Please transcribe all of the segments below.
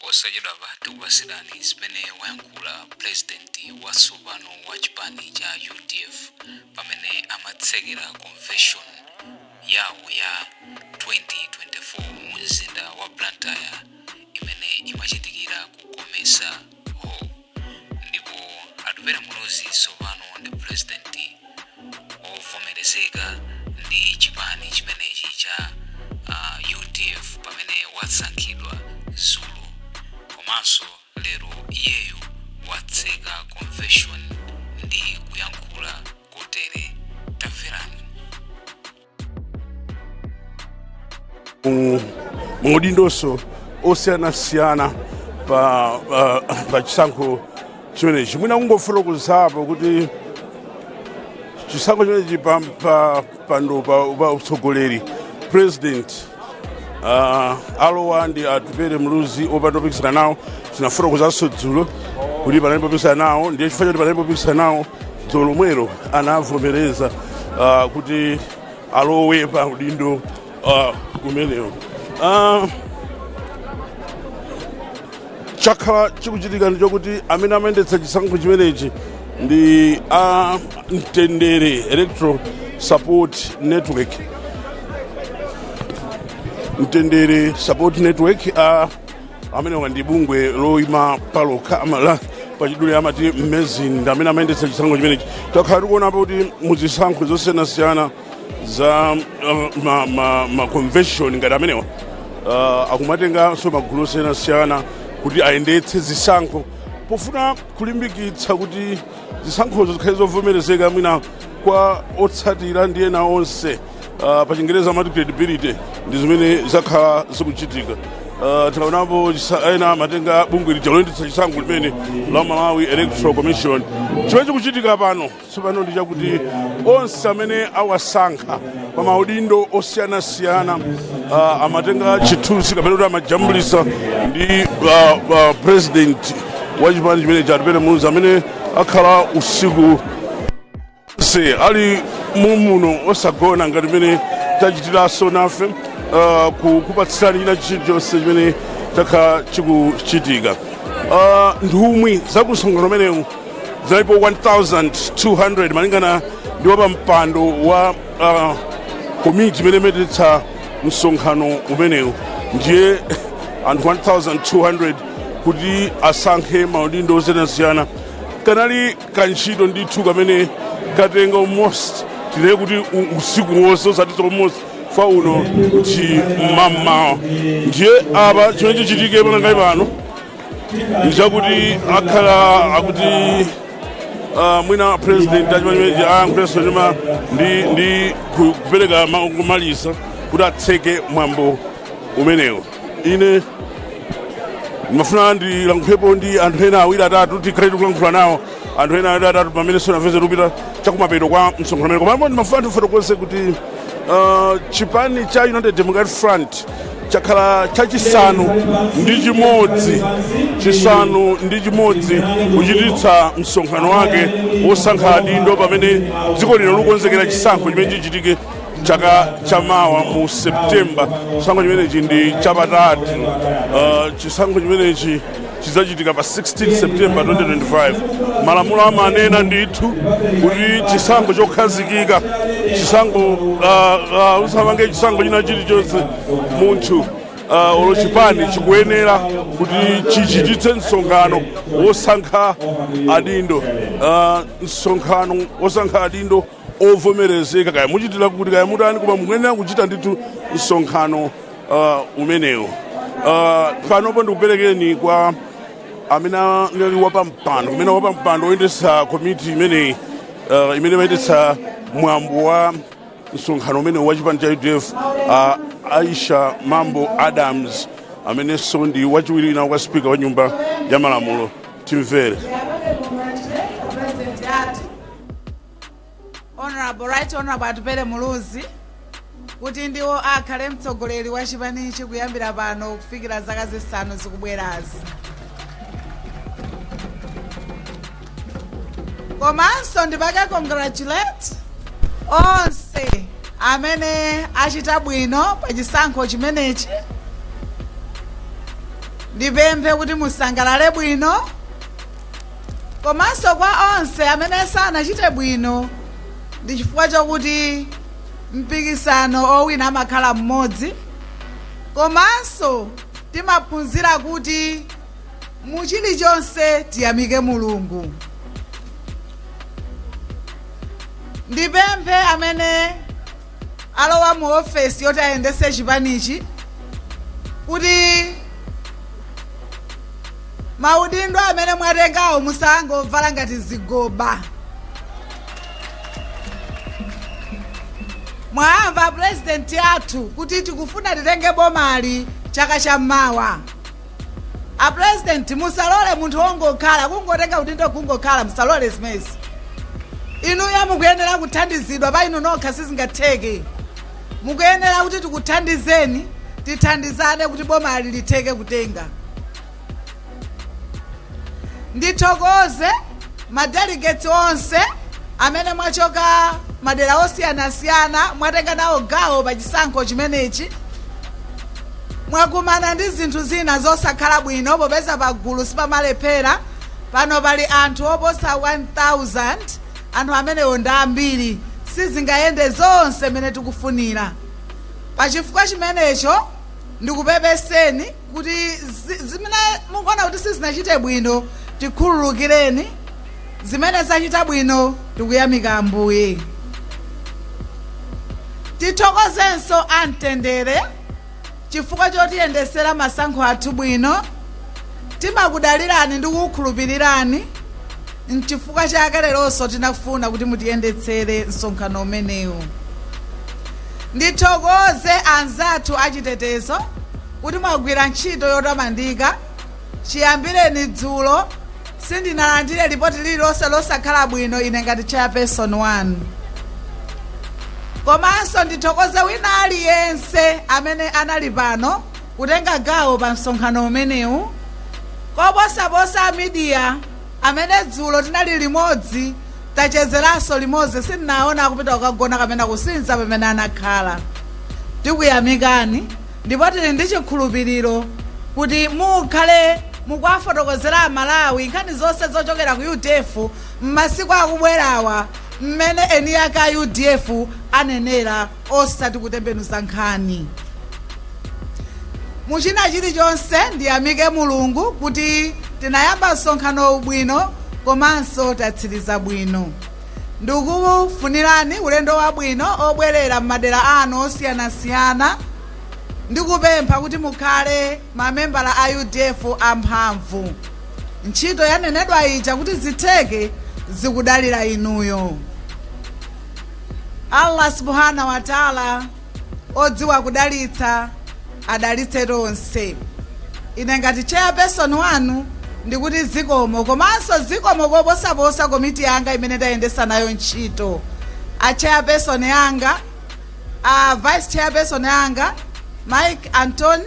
Posachedwapa tikupatsirani zimene wayankhula Pulezidenti watsopano wa chipani cha udf pamene amatsekera convention yawo ya 2024 mu mzinda wa Blantyre imene imachitikira ku Comesa Hall. Ndipo Atupele Muluzi tsopano ndi Pulezidenti wovomerezeka ndi chipani chimenechi cha udf pamene wasankhidwa dzulo komanso lero iyeyo watseka convention ndi kuyankhula kotere. Tamverani. Maudindonso osiyanasiyana pa chisankho chimenechi. Mwina kungofotokozapo kuti chisankho chimenechi pa mpando pa utsogoleri, president, alowa ndi Atupele Muluzi opanda opikisana nawo. Tinafotokozanso dzulo kuti panalibe opikisana nawo, ndiye chifukwa choti panalibe opikisana nawo, dzulo lomwelo anavomereza kuti alowe pa udindo umenewo. Chakhala chikuchitika ndi chokuti amene amayendetsa chisankho chimenechi ndi a Mtendere Electoral Support Network. Mtendere Support Network, amenewa ndi bungwe loyima palokha, pachidule amati MESN, ndi amene amayendetsa chisankho chimenechi. Takhala tikuonapo kuti muzisankho zosiyanasiyana za ma convention ngati amenewa, akumatenganso magulu osiyanasiyana kuti ayendetse zisankho pofuna kulimbikitsa kuti zisankhozo zikhale zovomerezeka mwina kwa otsatira ndi ena onse. Pa Chingereza amati credibility. Ndi zimene zakhala zikuchitika. Tikaonapo ena amatenga bungwe lija loyendetsa chisankho limene la Malawi Electoral Commission. Chimene chikuchitika pano tsopano ndi chakuti onse amene awasankha pa maudindo osiyanasiyana amatenga chithunzi kapena kuti amajambulisa ndi president wa chipani chimene cha Atupele Muluzi, amene akhala usiku se ali mumuno osagona ngati mmene tachitiranso nafe, kukupatsirani china chilichonse chimene chakhala chikuchitika. Nthumwi za kumsonkhano umenewu zinalipo 1200 malingana ndi wapampando wa komiti imene imayendetsa msonkhano umenewu. Ndiye anthu 1200 kuti asankhe maudindo osiyanasiyana, kanali kantchito ndithu kamene katenga almost, tinene kuti usiku wonse, osati almost, fa uno ndi mmamawa. Ndiye apa chimene chichitike panangali pano nchakuti akhala akuti mwina president achimanyimeji ayankhulenso ndi kupereka kumaliza kuti atseke mwambo umenewo. Ine ndimafuna ndilankhulepo ndi anthu ena awiri atatu, tikhale tikulankhula nawo anthu ena awiri atatu pamene sonafeze tikupita chakumapeto kwa msonkhano umene. Koma ndimafuna ndifotokoze kuti chipani cha United Democratic Front chakhala chachisanu ndi chimodzi, chisanu ndi chimodzi kuchititsa msonkhano wake wosankha adindo pamene dziko lino likukonzekera chisankho chimene chichitike chaka chamawa mu Septemba. Chisankho chimenechi ndi chapatatu. Chisankho chimenechi chidzachitika pa 16 September 2025. Malamulo amanena ndithu kuti chisankho chokhazikika, chisankho usapange chisankho china chilichonse, munthu olo chipani chikuyenera kuti chichititse msonkhano wosankha adindo, msonkhano wosankha adindo ovomerezeka, kaya muchitira kuti, kaya mutani, koma mukuyenera kuchita ndithu msonkhano umenewo. Panopo ndikuperekeni kwa amene ali wapampando, kumene wapampando woyendetsa komiti imeneyi, imene imayendetsa mwambo wa msonkhano umene wa chipani cha UDF, Aisha Mambo Adams, amenenso ndi wachiwiri wina kwa spika wa Nyumba ya Malamulo. Timvere. President athu, Honorable, Right Honorable Atupele Muluzi, kuti ndiwo akhale mtsogoleri wa chipanichi kuyambira pano kufikira zaka 5 zikubwerazi. Komanso ndipake congratulate onse amene achita bwino pa chisankho chimenechi. Ndipemphe kuti musangalale bwino, komanso kwa onse amene sanachite bwino, ndi chifukwa chokuti mpikisano owina amakhala mmodzi. Komanso timaphunzira kuti muchilichonse tiyamike Mulungu. Ndipemphe amene alowa mu ofesi yoti ayendese chipanichi kuti maudindo amene mwatengawo musangovala ngati zigoba. Mwamva purezidenti athu kuti tikufuna titenge bomali chaka chammawa. A purezidenti, musalole munthu wongokhala kungotenga udindo kungokhala, musalole zimenezi. Inuyo mukuyenera kuthandizidwa, pa inu nokha sizingatheke. Mukuyenera kuti tikuthandizeni, tithandizane kuti bomali litheke kutenga. Ndithokoze madelegates onse amene mwachoka madera osiyanasiyana, mwatenga nawo gawo pa chisankho chimenechi. Mwakumana ndi zinthu zina zosakhala bwino, popeza pagulu sipamalephera. Pano pali anthu oposa 1000. Anthu amenewo ndi ambiri, sizingayende zonse mmene tikufunira. Pachifukwa chimenecho ndikupepeseni kuti zimene mukuona kuti sizinachite bwino, tikhululukireni. Zimene zachita bwino, tikuyamika Ambuye. Tithokozenso amtendere chifukwa chotiyendesera masankho athu bwino. Timakudalirani ndi kukukhulupirirani, nchifukwa chake leronso tinafuna kuti mutiyendetsere msonkhano umenewu. Ndithokoze anzathu achitetezo kuti mwagwira ntchito yotamandika. Chiyambireni dzulo sindinalandire ripoti lililonse losakhala bwino, ine ngati chairperson wanu. Komanso ndithokoze wina aliyense amene anali pano kutenga gawo pa msonkhano umenewu, koposaposa a media amene dzulo tinali limodzi, tachezeranso limodzi. Sindinaona akupita kukagona kapena kusinza pamene anakhala. Tikuyamikani, ndipo tili ndi chikhulupiriro kuti mukhale mukuwafotokozera Amalawi nkhani zonse zochokera ku UDF m'masiku akubwerawa, mmene eni ake a UDF anenera, osati kutembenuza nkhani. Muchina chilichonse, ndiyamike Mulungu kuti tinayamba msonkhano bwino komanso tatsiriza bwino. Ndikufunirani ulendo wabwino obwerera m'madera anu osiyanasiyana, ndikupempha kuti mukhale mamembala a UDF amphamvu. Ntchito yanenedwa ija kuti zitheke zikudalira inuyo. Allah Subhana wa Taala odziwa kudalitsa adalitse tonse. Ine ngati chairperson wanu ndikuti zikomo, komanso zikomo koposaposa komiti yanga imene tayendesa nayo ntchito, a chairperson yanga, a vice chairperson yanga Mike Antony.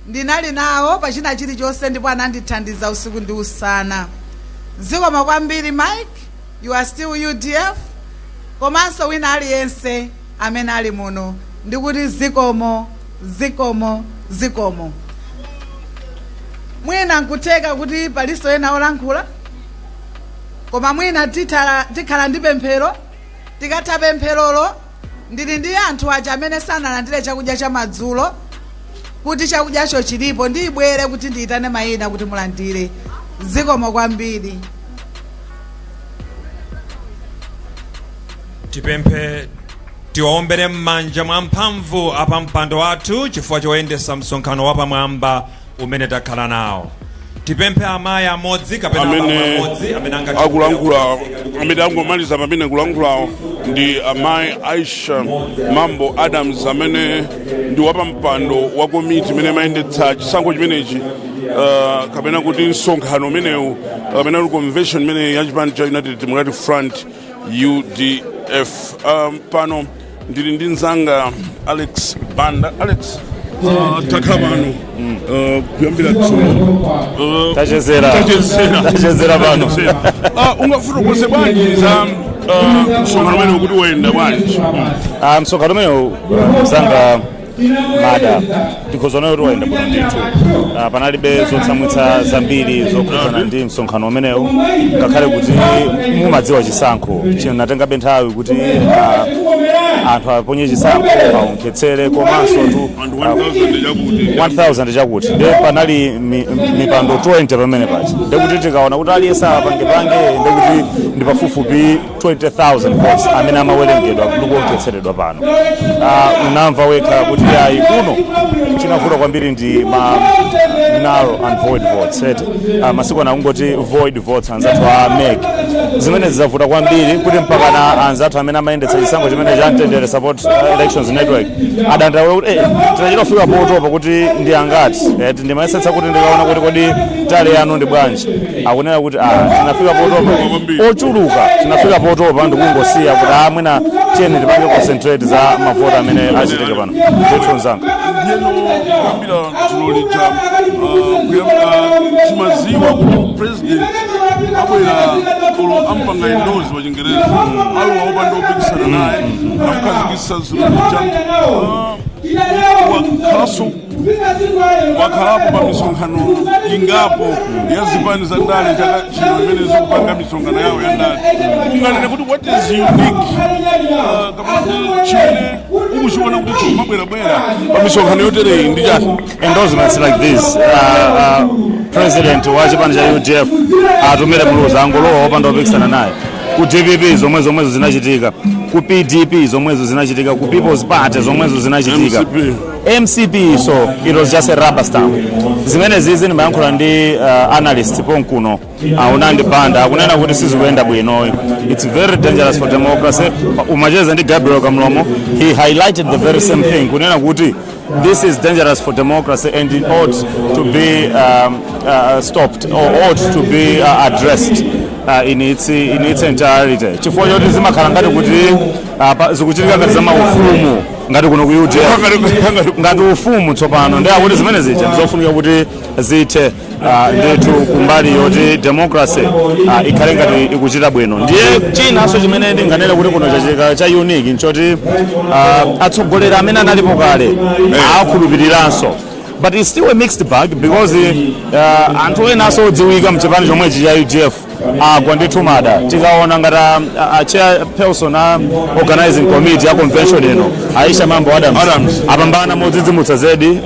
Ndinali nawo pachina chilichonse ndipo anandithandiza usiku ndi usana. Zikomo kwambiri, Mike, you are still UDF. Komanso wina aliyense amene ali muno, ndikuti zikomo, zikomo, zikomo. Mwina nkutheka kuti palinso ena olankhula, koma mwina tikhala ndi pemphero. Tikatha pempherolo, ndili ndi anthu aja amene sanalandire chakudya cha madzulo kuti chakudyacho chilipo, ndibwere kuti ndiyitane mayina kuti mulandire. Zikomo kwambiri. Tipemphe tiwaombere m'manja mwa mphamvu apa mpando wathu chifukwa choyendesa msonkhano wapamwamba umene takhala nawo. Tipemphe amayi amodzi kapena abambo amene amodzi amene angathe akulankhula, amene angomaliza pamene kulankhulawo ndi amayi Aisha Mambo Adams, amene ndi wapampando wa komiti imene imayendetsa chisankho chimenechi, kapena kuti msonkhano umenewu, kapena kuti convention imene ya chipani cha United Democratic Front, UDF. Pano ndili ndi mzanga Alex Banda. Alex, takhala pano kuyambira dzulo. Tachezera. Tachezera. Tachezera pano. Ungafotokoze bwanji za msonkhano umene kuti wayenda bwanji? Msonkhano umenewu, mzanga, Mada, tikhoza nayo kuti wayenda bwino ndithu. Panalibe zotsamwitsa zambiri zokhudzana ndi msonkhano umenewu, ngakhale kuti mumadziwa chisankho chinatengabe nthawi kuti anthu aponye chisankho, aonkhetsere, komanso tu Anthu 1000 chakuti. 1000 chakuti, nde panali mipando 20 pamene paja, ndekuti tikaona kuti aliyense apangepange, ndekuti ndi pafupifupi 20,000 votes amene amawerengedwa ndikuonetseredwa pano. Unamva wekha kuti ayi, kuno chinavuta kwambiri ndi ma null and void votes eti. Masiku ano akungoti void votes anzathu a MEC. Zimene zizavuta kwambiri kuti mpakana anzathu amene amayendetsa chisankho chimene cha Mtendere Support Elections Network adandaula kuti tinachita kufika potopa kuti ndi angati. Ndimayesetsa kuti ndikaona kuti kodi tally yanu ndi bwanji, akunena kuti tinafika potopa, ochuluka tinafika potopa ndikungosiya kuti mwina tiyeni tipange concentrate za mavoti amene achitike pano ndithu, mzanga. Ndiyeno kuyambira dzulo lija, kuyambira timaziwa kuti president abwera, olo ampanga endorse pa Chingerezi, alowa opanda opikisana naye, nakukhazikitsa dzulo lija. Wakhalanso wakhalapo pa misonkhano ingapo ya zipani za ndale chaka chino imene zikupanga misonkhano yawo ya ndale. Unganene kuti what is unique, kapena kuti chimene ukuchiona kuti chikumabwerabwera pa misonkhano yotereyi ndi chani? Endorsements like this, president wa chipani cha UDF Atupele Muluzi angolowa wopanda opikisana naye. Ku DPP zomwe zomwezo zinachitika, ku PDP zomwezo zinachitika, ku People's Party zomwezo zinachitika. MCP. MCP, so it was just a rubber stamp. Zimene zizi ndimayankhula ndi analyst ponkuno, Unandi Banda, akunena kuti sizikuyenda bwinoyo, it's very dangerous for democracy. Umacheza ndi Gabriel Kamlomo, he highlighted the very same thing, kunena kuti this is dangerous for democracy and it ought to be stopped or ought to be addressed in its entirety, chifukwa choti zimakhala ngati kuti zikuchitika ngati za maufumu, ngati kuno ku UDF ngati ufumu tsopano. Ndi akuti zimene zija ndizofunika kuti zithe ndithu kumbali yoti democracy ikhale ngati ikuchita bwino. Ndiye chinanso chimene ndinganene kuti kuno chachitika cha unique nchoti atsogoleri amene analipo kale akhulupiriranso, but it's still a mixed bag because anthu enanso odziwika mchipani chomwechi cha UDF agwa ndithu, Mada. Tikaona ngati a chairperson a organizing committee ya convention ino, Aisha Mambo Adams, Adams. Apambana modzidzimutsa zedi,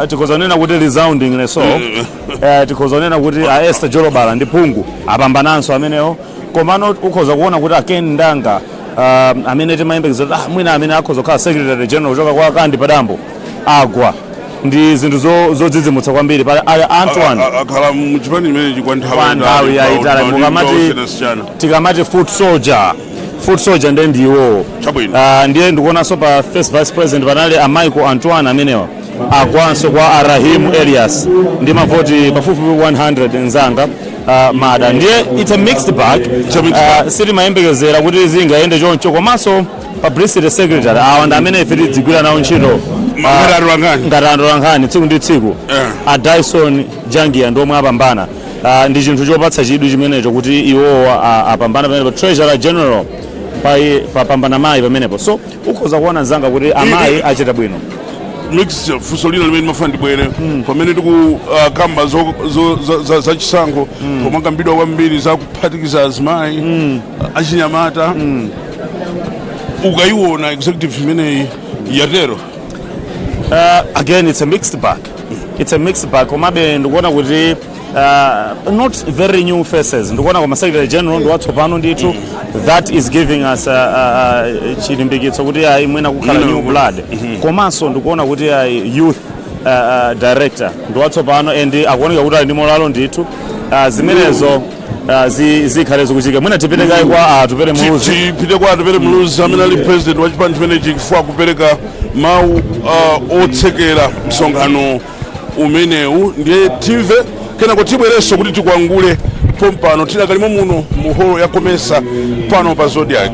tikhoza kunena kuti resoundingly so. Tikhoza kunena kuti a Esther Jolobala ndi phungu apambananso amenewo. Komano ukhoza kuona kuti a Ken Ndanga, amene timayembekeza kuti mwina amene akhoza kukhala secretary general kuchoka kwa Kandi Padambo, agwa. Ndi zinthu zodzidzimutsa kwambiri. Pali Antoine Akhala muchipani chimenechi kwa nthawi kwa nthawi yayitali. Mukamati osiyanasiyana. Tikamati foot soldier, foot soldier ndiye ndiwo. Chabwino. Ndiye ndikuonanso pa first vice president panali a Michael Antoine, amenewa agwanso kwa Arahimu Elias ndi mavoti pafupifupi 100, nzanga Mada. Ndiye it's a mixed bag. It's a mixed bag. Sitimayembekezera kuti zingayende choncho. Komanso publicity secretary, awa ndi amene ife tidzigwira nawo ntchito Ngati atolankhani. Ngati atolankhani tsiku ndi tsiku. A Dyson Jangia ndi omwe apambana. Ndi chinthu chopatsa chidwi chimenecho kuti iwowa apambana pamenepo. Treasurer general papambana mayi pamenepo, so ukhoza kuona, nzanga, kuti amayi achita bwino. Mix, funso lina limene ndimafuna ndibwere pamene tikukamba za chisankho, pomakambidwa kwambiri za kuphatikiza azimayi, achinyamata, ukayiona executive imeneyi yatero? Again, it's a mixed bag, it's a mixed bag. Komabe ndikuona kuti not very new faces. Ndikuona koma secretary general ndi watsopano ndithu. That is giving us chilimbikitso kuti ayi, mwina kukhala new blood. Komanso ndikuona kuti youth director ndi watsopano and akuoneka kuti ali ndi morale ndithu. Zimenezo zikhale zikuchitika. Mwina tipite kaye kwa Atupele Muluzi. Tipite kwa Atupele Muluzi amene ali president wa chipani chimenechi, chifukwa kupereka mawu otsekera msonkhano umenewu. Ndiye timve, kenako tibwerenso kuti tikwangule pompano. Tidakalimo muno mu holo ya Comesa pano pa Zodiak.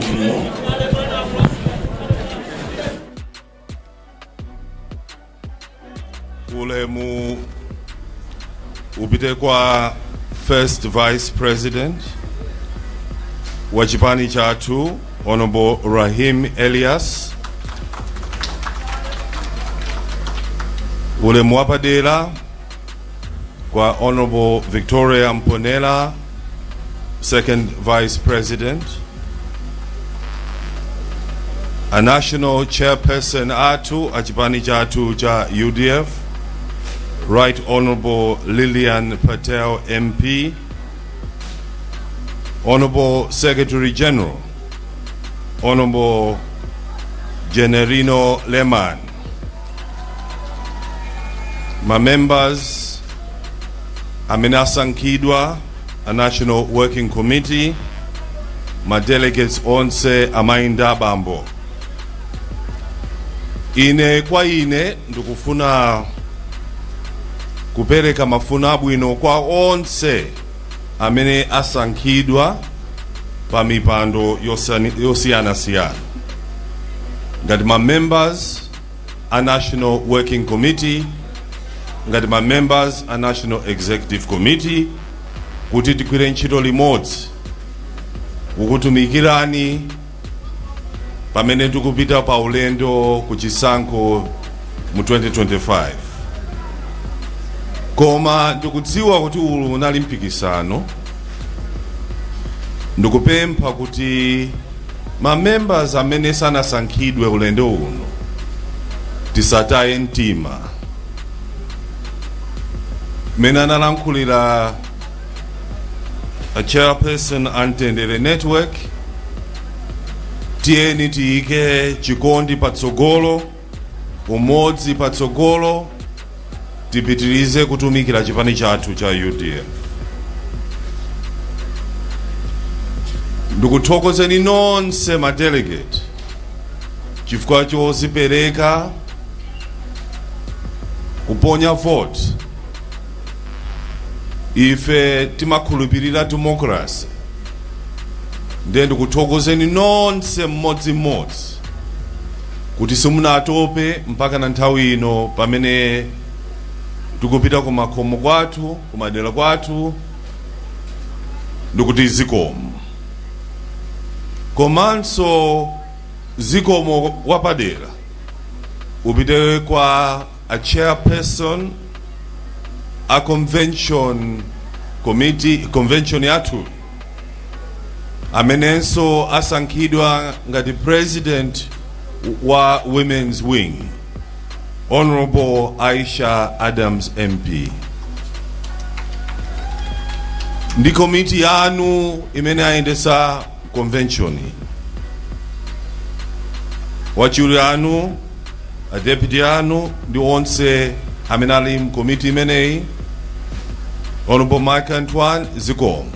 Ulemu upite kwa first vice president wa chipani chathu, Honorable Rahim Elias. Ulemu wapadera kwa Honorable Victoria Mponela, Second Vice President, a National Chairperson athu achipani chathu cha UDF, Right Honorable Lillian Patel MP, Honorable Secretary General, Honorable Generino Lehman, ma members amene asankhidwa a National Working Committee, ma delegates onse, amayi ndi abambo, ine kwa ine ndikufuna kupereka mafuno abwino kwa onse amene asankhidwa pa mipando yosiyanasiyana ngati ma members a National Working Committee, ngati ma members a National Executive Committee, kuti tigwire ntchito limodzi kukutumikirani pamene tikupita pa ulendo ku chisankho mu 2025. Koma ndikudziwa kuti ulu unali mpikisano. Ndikupempha kuti ma members amene sanasankhidwe ulendo uno tisataye mtima. Mene analankhulira a chairperson a Mtendere Network, tiyeni tiyike chikondi patsogolo, umodzi patsogolo, tipitirize kutumikira chipani chathu cha UDF. Ndikuthokozeni nonse ma delegate chifukwa chozipereka kuponya vote. Ife timakhulupirira democracy, ndiye ndikuthokozeni nonse mmodzimmodzi kuti simunatope mpaka na nthawi ino pamene tikupita kumakhomo kwathu, kumadera kwathu. Ndikuti zikomo, komanso zikomo wapadera upite kwa a chairperson a convention committee, convention yathu, amenenso asankhidwa ngati president wa Women's Wing, Honorable Aisha Adams MP, ndi komiti yanu imene ayendesa convention, wachiwiri anu, a deputy anu ndi onse amene ali mkomiti imeneyi, Honorable Mike Antoine, zikomo.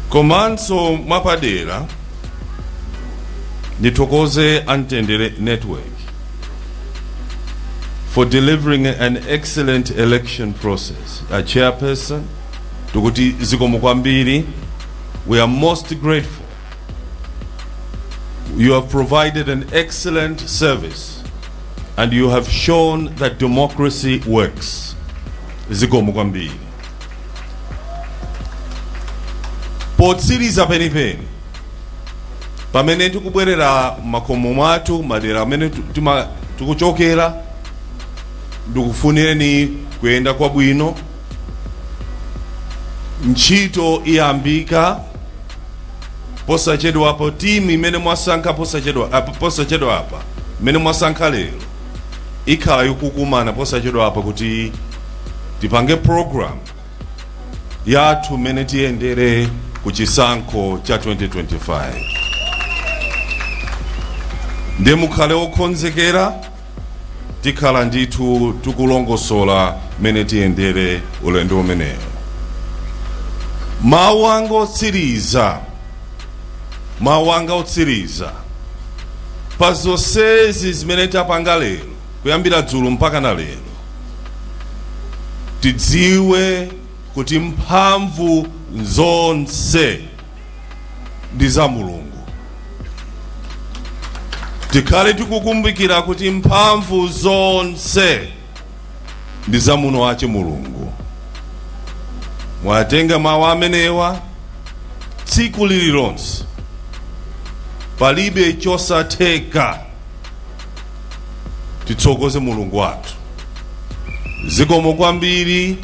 Komanso mwapadera ndithokoze Amtendere Network for delivering an excellent election process. A chairperson, tikuti zikomo kwambiri. We are most grateful. You have provided an excellent service and you have shown that democracy works. Zikomo kwambiri. Potsiriza penipeni, pamene tikubwerera makomo mwathu, madera amene tikuchokera, ndikufunireni kuyenda kwabwino. Ntchito iyambika posachedwapo. Timu imene mwasankha posachedwa apa, imene mwasankha lero, ikhala ikukumana posachedwa apa kuti tipange program yathu mmene tiyendere ku chisankho cha 2025. Ndiye mukhale okonzekera, tikhala ndithu tikulongosola mmene tiyendere ulendo umenewo. Mawu anga otsiriza, mawu anga otsiriza pa zonsezi zimene tapanga lero, kuyambira dzulo mpaka na lero, tidziwe kuti mphamvu zonse ndi za Mulungu. Tikhale tikukumbukira kuti mphamvu zonse ndi za muno wache Mulungu. Mwatenga mawu amenewa tsiku lililonse, palibe chosatheka. Tithokoze Mulungu wathu. Zikomo kwambiri.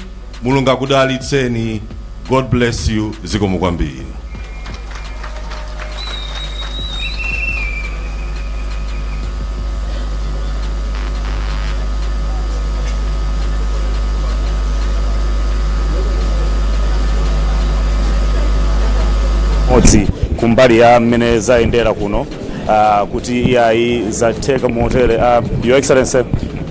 Mulungu akudalitseni. God bless you. Zikomo kwambiri. Modzi kumbali ya mmene zayendera kuno, kuti iyayi, zatheka motere. Your Excellency,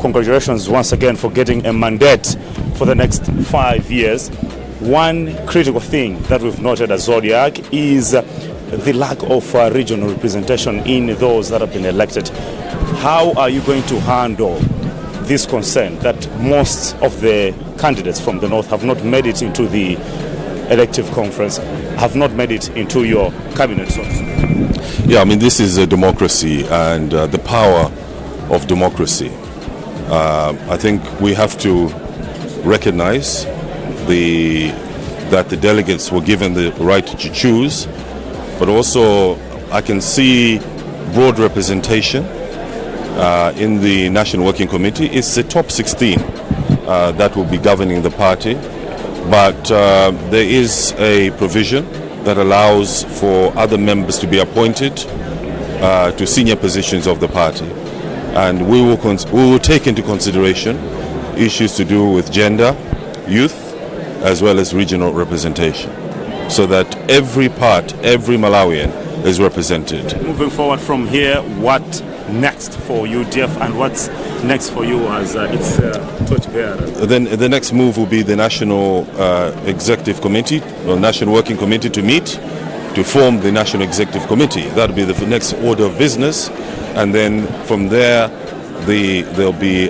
congratulations once again for getting a mandate for the next 5 years. One critical thing that we've noted as Zodiak is the lack of regional representation in those that have been elected. How are you going to handle this concern that most of the candidates from the north have not made it into the elective conference, have not made it into your cabinet, so to speak? Yeah, I mean, this is a democracy and the power of democracy. I think we have to recognize that the delegates were given the right to choose, but also I can see broad representation in the National Working Committee. It's the top 16 that will be governing the party, but there is a provision that allows for other members to be appointed to senior positions of the party. And we will take into consideration issues to do with gender, youth, as well as regional representation, so that every part, every Malawian is represented. Moving forward from here, what next for UDF and what's next for you as its torchbearer? Then the next move will be the National Executive Committee, or National Working Committee, to meet to form the National Executive Committee. That'll be the next order of business, and then from there, there'll be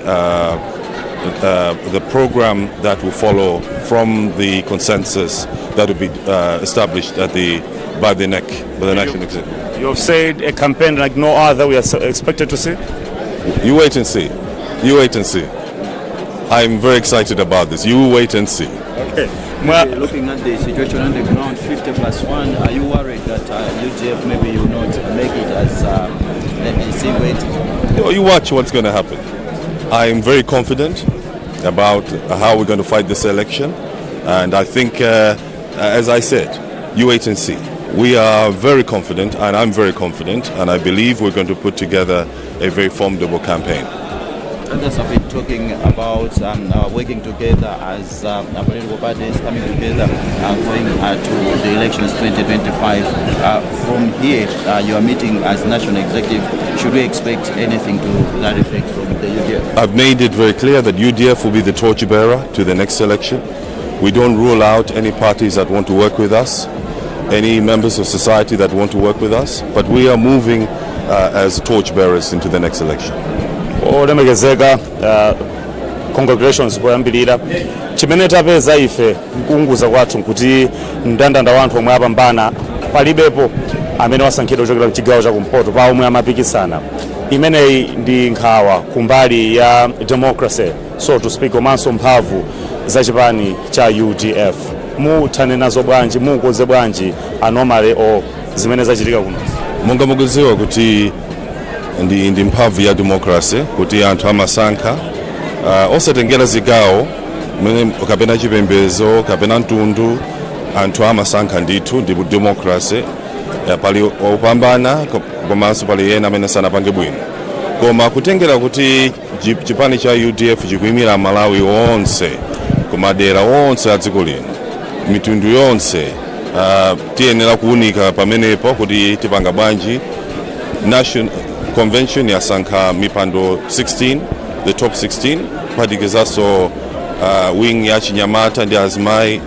the program that will follow from the consensus that will be established at the by the NEC, by the National Executive. You have said a campaign like no other we are expected to see. You wait and see. You wait and see. I'm very excited about this. You wait and see. Okay. Looking at the situation on the ground, 50 plus 1, are you worried that UDF maybe you will not make it as NEC waiting? You watch what's going to happen. I'm very confident about how we're going to fight this election. And I think, as I said, you wait and see. We are very confident, and I'm very confident, and I believe we're going to put together a very formidable campaign. Others have been talking about working together as political parties coming together, going to the elections 2025. From here, you are meeting as national executive. Should we expect anything to that effect from the UDF? I've made it very clear that UDF will be the torchbearer to the next election. We don't rule out any parties that want to work with us, any members of society that want to work with us, but we are moving as torchbearers into the next election. Olemekezeka, congratulations poyambirira. Chimene tapeza ife mkuunguza kwathu nkuti mndandanda wa anthu omwe apambana, palibepo amene wasankhidwa kuchokera mchigawo chakumpoto pa omwe amapikisana. Imeneyi ndi nkhawa kumbali ya democracy, so to speak, komanso mphamvu za chipani cha UDF. Muthane nazo bwanji? Mukonze bwanji anomaly o zimene zachitika kuno? Monga mukudziwa kuti ndi mphamvu ya democracy kuti anthu amasankha osatengera zigawo mene kapena chipembedzo kapena mtundu. Anthu amasankha ndithu, ndi democracy. Pali opambana komanso pali ena amene sanapange bwino, koma kutengera kuti chipani cha UDF chikuyimira Malawi onse, kumadera onse a dziko lino, mitundu yonse, tiyenera kuwunika pamenepo kuti tipanga bwanji. National Convention yasankha mipando 16, the top 16, kuphatikizanso wing ya chinyamata ndi azimayi,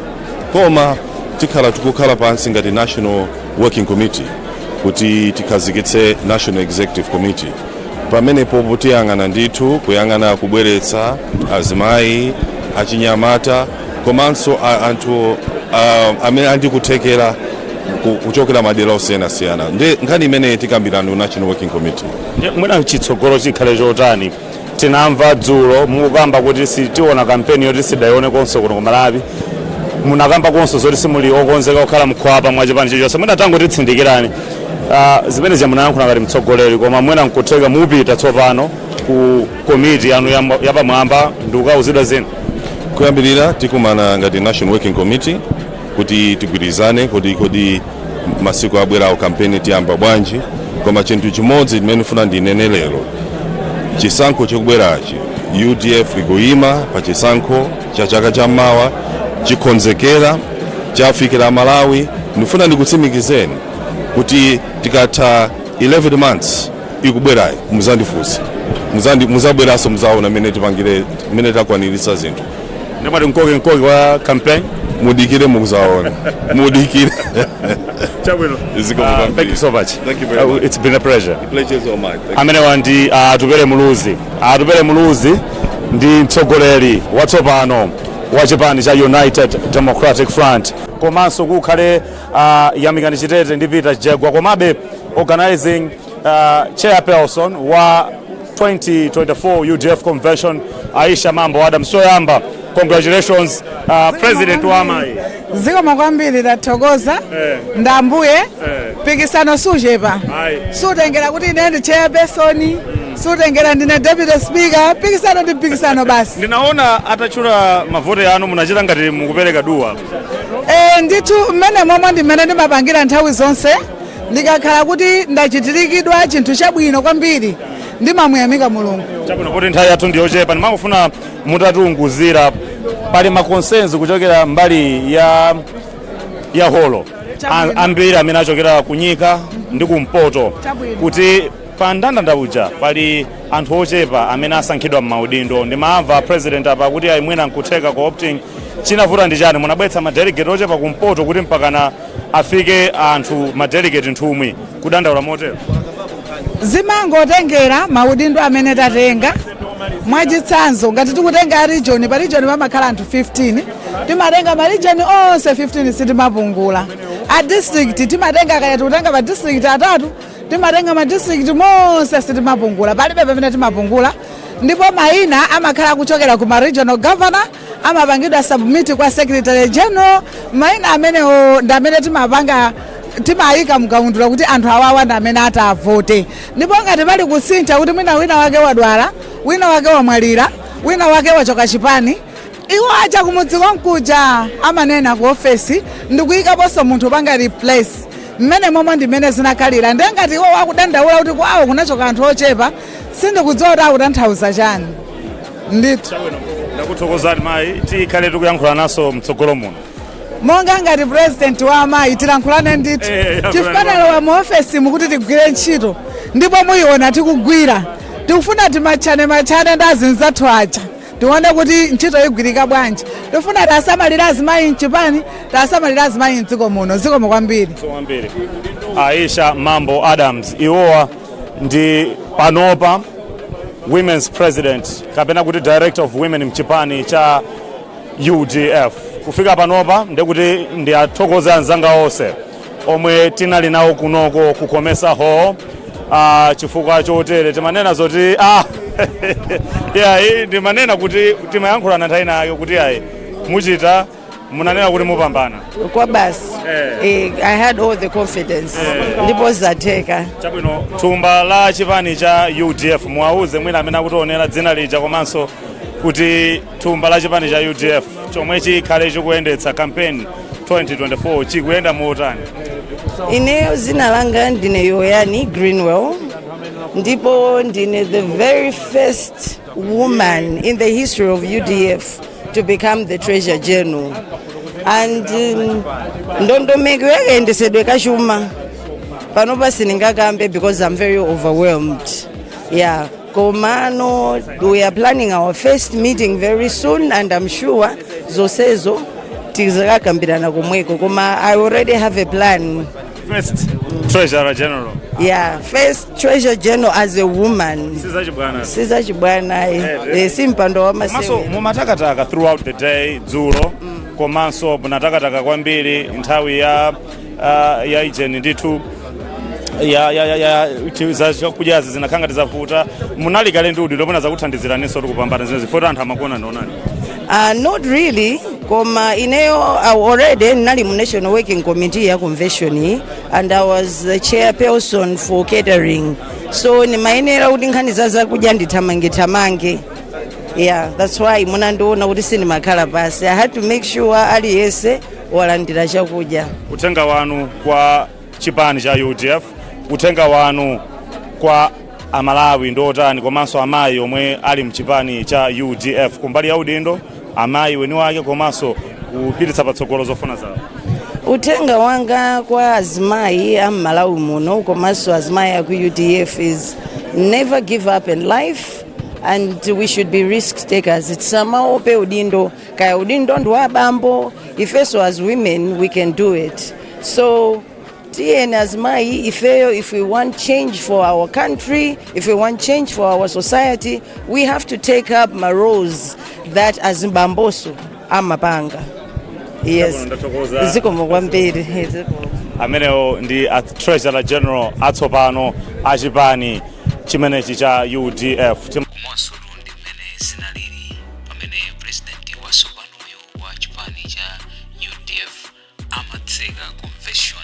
koma tikhala tikukhala pansi ngati National Working Committee kuti tikhazikitse National Executive Committee. Pamenepo tiyang'ana ndithu, kuyang'ana kubweretsa azimayi, achinyamata, komanso anthu amene andikuthekera kuchokera madera osiyanasiyana. Ndi nkhani imeneyi tikambirana ku National Working Committee. Mwina chitsogolo chikhale chotani? Tinamva dzulo mukukamba kuti sitiona kampeni yoti sidayione konse kuno ku Malawi. Munakamba konso zoti simuli okonzeka kukhala mkhwapa mwa chipani chilichonse. Mwina tangotitsindikirani zimene ziya munayankhula ngati mtsogoleri, koma mwina nkutheka mupita tsopano. Ku komiti yanu yapamwamba ndikukauzidwa zina? Kuyambirira tikumana ngati National Working Committee kuti tigwirizane kuti kodi masiku abwerawo kampeni tiyamba bwanji. Koma chinthu chimodzi chimene ndifuna ndinene lero, chisankho chikubwerachi, UDF ikuyima pa chisankho cha chaka chammawa, chikonzekera chafikira Malawi. Ndifuna ndikutsimikizeni kuti tikatha 11 months ikubwerayi, muzandifunsa, muzabweranso, muzaona mmene tipangire, mmene takwaniritsa zinthu. Ndimati mkoke mkoke wa campaign. Mudikire, mukuzaona, mudikire. Chabwino. Zikomo kwambiri. Thank you so much. Thank you very much. It's been a pleasure. Pleasure is all mine. Thank you. Amenewa ndi Atupele Muluzi. Atupele Muluzi ndi mtsogoleri watsopano wa chipani cha United Democratic Front. Komanso kukhale Yamikani Chitete ndi Peter Jegwa. Komabe organizing chairperson wa 2024 UDF convention, Aisha Mambo Adams. Choyamba, congratulations, president wa amayi. Zikomo kwambiri, tathokoza. Ndambuye, mpikisano suchepa. Ayi. Sutengera kuti ine ndi chairperson, sutengera ndine deputy speaker. Mpikisano ndi mpikisano basi. Ndinaona atachula mavote anu, munachita ngati mukupereka duwa. Ndithu, mmene momwe ndimene ndimapangira nthawi zonse, ndikakhala kuti ndachitirikidwa chinthu chabwino kwambiri, ndimamuyamika Mulungu. Chabwino, kuti nthawi yathu ndiyochepa, ndimangofuna mutatiunguzira, pali ma concerns kuchokera mbali ya holo. Ambiri amene achokera kunyika ndi kumpoto kuti pa ndandanda uja pali anthu ochepa amene asankhidwa m'maudindo. Ndimamva president apa kuti ayimwena nkutheka co-opting. Chinavuta ndi chani? Munabweretsa madelegate ochepa kumpoto kuti mpakana afike anthu madelegate nthumwi kudandaula motero? Zimangotengera maudindo amene tatenga. Mwachitsanzo, ngati tikutenga region, pa region pamakhala anthu 15, timatenga ma region onse 15, sitimapungula. A district timatenga, kaya tikutenga pa district atatu, timatenga ma district monse, sitimapungula, palibe pamene timapungula. Ndipo mayina amakhala kuchokera ku ma regional governor, amapangidwa submit kwa secretary general. Mayina amenewo ndi amene timapanga, timayika mkaundula kuti anthu awawa ndi amene atavote. Ndipo ngati pali kusintha kuti mwina wina wake wadwala, wina wake wamwalira, wina wake wachoka chipani, iwo aja kumudzi konkuja amanena ku ofesi ndikuyikaponso munthu panga replace. Mmene momwe ndimene zinakhalira. Ndiye ngati iwo akudandaula kuti kwawo kunachoka anthu ochepa, sindikudziwa kuti akutanthauza chani ndithu. Ndakuthokozani mayi, tikhale tikuyankhula naso mtsogolo muno. Monga ngati president wa amayi, tilankhulane ndithu. Yankhulani. Chifukwa talowa mu ofesi mukuti tigwire ntchito, ndipo muyiona tikugwira. Tikufuna timachane machane ndi azinzathu aja, tione kuti ntchito igwirika bwanji. Tifuna tiasamalire azimayi mchipani, tiasamalire azimayi mdziko muno. Zikomo kwambiri. Kwambiri. Aisha Mambo Adams, iwowa ndi panopa women's president kapena kuti director of women mchipani cha UDF. Kufika panopa ndekuti ndi athokoze anzanga onse omwe tinali nawo kunoko ku Comesa Hall, chifukwa chotere timanena zoti yayi, ndimanena kuti timayankhulana nthawi nayo kuti ayi, muchita, munanena kuti mupambana. Kwa basi. I had all the confidence, ndipo zatheka. Chabwino, thumba la chipani cha UDF, muwauze mwina amene akutionera dzina lija, komanso kuti thumba la chipani cha UDF chomwe chikhale chikuyendetsa campaign 2024 chikuyenda motani? Ineyo zina langa ndine Yoyani Greenwell, ndipo ndine the very first woman in the history of UDF to become the treasurer general. And ndondomeko yakayendesedwe kachuma panopa sindingakambe because I'm very overwhelmed, yeah. Komano we are planning our first meeting very soon, and I'm sure zonsezo tizakakambirana komweko, koma I already have a plan. First treasurer general. Yeah, first treasurer general as a woman. Sizachibwana. Sizachibwana. Si mpando wa Komanso masewera. mumatakataka throughout the day dzulo, komanso munatakataka kwambiri nthawi ya ijeni ndithu ya za chakudyazi zinakhala ngati zavuta. Munali kale ndi udindo, muna zakuthandiziraninso tikupambana zimene zifota anthu amakuona ndionani? Not really. Koma ineyo already ndinali mu National Working Committee ya convention iyi, and I was the chairperson for catering, so nimayenera kuti nkhani za zakudya ndithamange-thamange. Yeah, that's why munandiona kuti sindimakhala pasi. I had to make sure aliyense walandira chakudya. Uthenga wanu kwa chipani cha UDF, uthenga wanu kwa Amalawi ndi otani, komanso amayi omwe ali mchipani cha UDF kumbali ya udindo, amayi weni wake, komanso kupititsa patsogolo zofuna zawo? Uthenga wanga kwa azimayi a m'Malawi muno komanso azimayi aku UDF is never give up in life and we should be risk takers. Tisamaope udindo, kaya udindo ndi wa abambo, ifeso as women we can do it. So tiyeni azimayi ifeyo, if we want change for our country, if we want change for our society, we have to take up ma roles that azibamboso amapanga. Yes. Ndathokoza. Zikomo kwambiri, zikomo. Amenewo ndi a Treasurer General atsopano a chipani chimenechi cha UDF. Komanso ndi mmene zinalili pamene president watsopanoyo wa chipani cha UDF amatseka convention.